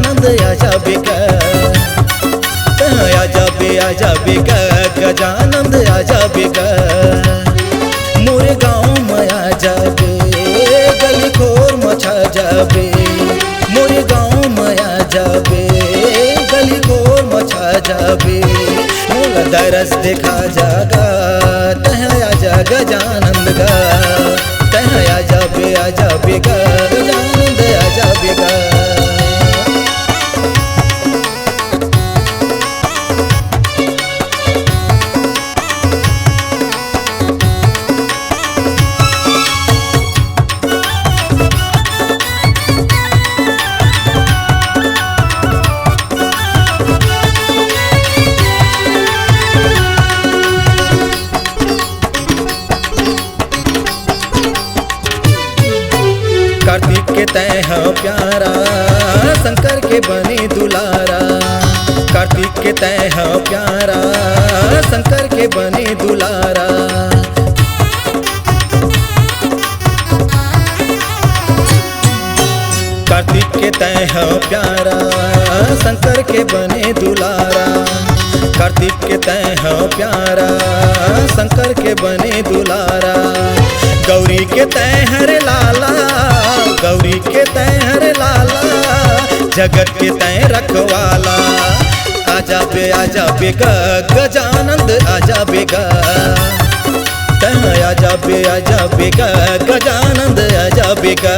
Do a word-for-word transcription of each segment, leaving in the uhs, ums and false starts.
आनंद आ जाबे गा, तैं आ जाबे, आ जाबे गा, गजानंद आ जाबे गा। मोरे गाँव म आ जाबे, गली खोर म छा जाबे। मोरे गाँव म आ जाबे, गली खोर म छा जाबे। मोला दरस देखा जा गा, तैं आ जा गजानंद गा। तैं आ जाबे, आ जाबे गा, गजानंद आ जाबे गा। कार्तिक के तैं ह प्यारा, शंकर के बने दुलारा। कार्तिक के तैं ह प्यारा, शंकर के बने दुलारा। कार्तिक के तैं ह प्यारा, शंकर के बने दुलारा। कार्तिक के तैं ह प्यारा, शंकर के बने दुलारा। गौरी के तैं हरे लाला, गौरी के तैं हरे लाला, जगत के तैं रखवाला। आ जाबे, आ जाबे गा, गजानंद आ जाबे गा। तैं आ जाबे, आ जाबे गा, गजानंद आ जाबे गा।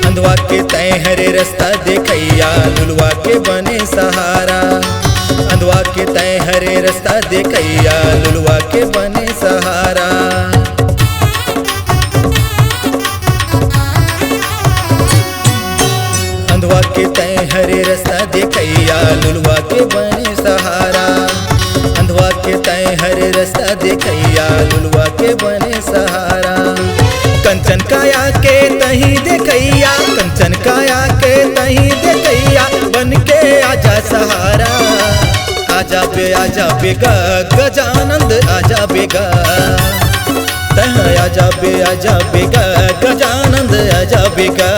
अंधवा के तैं हरे रस्ता देखइया, लुलवा के बने सहारा। अंधवा के तैं हरे रस्ता देखइया, लुलवा के बने सहारा। अंधवा के तैं हरे रस्ता देखइया, लुलवा के बने सहारा। अंधवा के तैं हरे रस्ता देखइया, लुलवा के बने सहारा। कंचन काया के तहीं देखइया, कंचन काया के तहीं देखइया, बन के आजा सहारा। आ जाबे, आ जाबे गा, गजानंद आ जाबे गा। तैं आ जाबे, आ जाबे गा, गजानंद आ जाबे गा।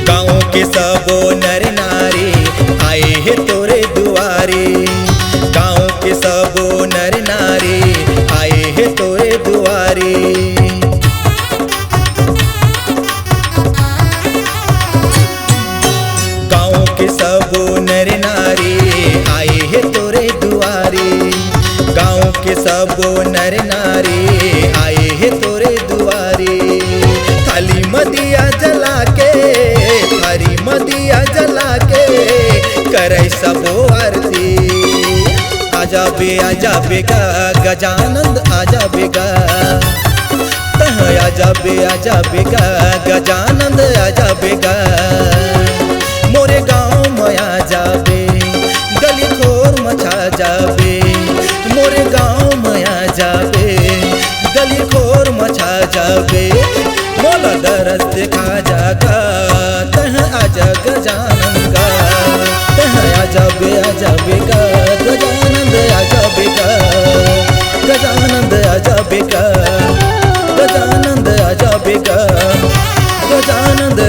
गाँव के सबो नर नारी आए हे तोरे दुआरे। गाँव के सबो नर नारी आए हे तोरे दुआरे। गाँव के सबो नर नारी आए हे तोरे दुआरे। गाँव के सबो नर नारी आए हे तोरे दुआरे। थाली म दिया जला के, थाली म दिया जला के, करई सबो आरती। आ जाबे, आ जाबे गा, गजानंद आ जाबे गा। तैं आ जाबे, आ जाबे गा, गजानंद आ जाबे गा। मोरे गाँव म आ जाबे, गली खोर म छा जाबे। मोरे गाँव म आ जाबे, गली खोर म छा जाबे। मोला दरस देखा जा गा, तैं आ जा गजानंद गा। तैं आ जाबे, आ जाबे गा, गजानंद आ जाबे गा। गजानंद आ जाबे गा, गजानंद आ जाबे गा, गजानंद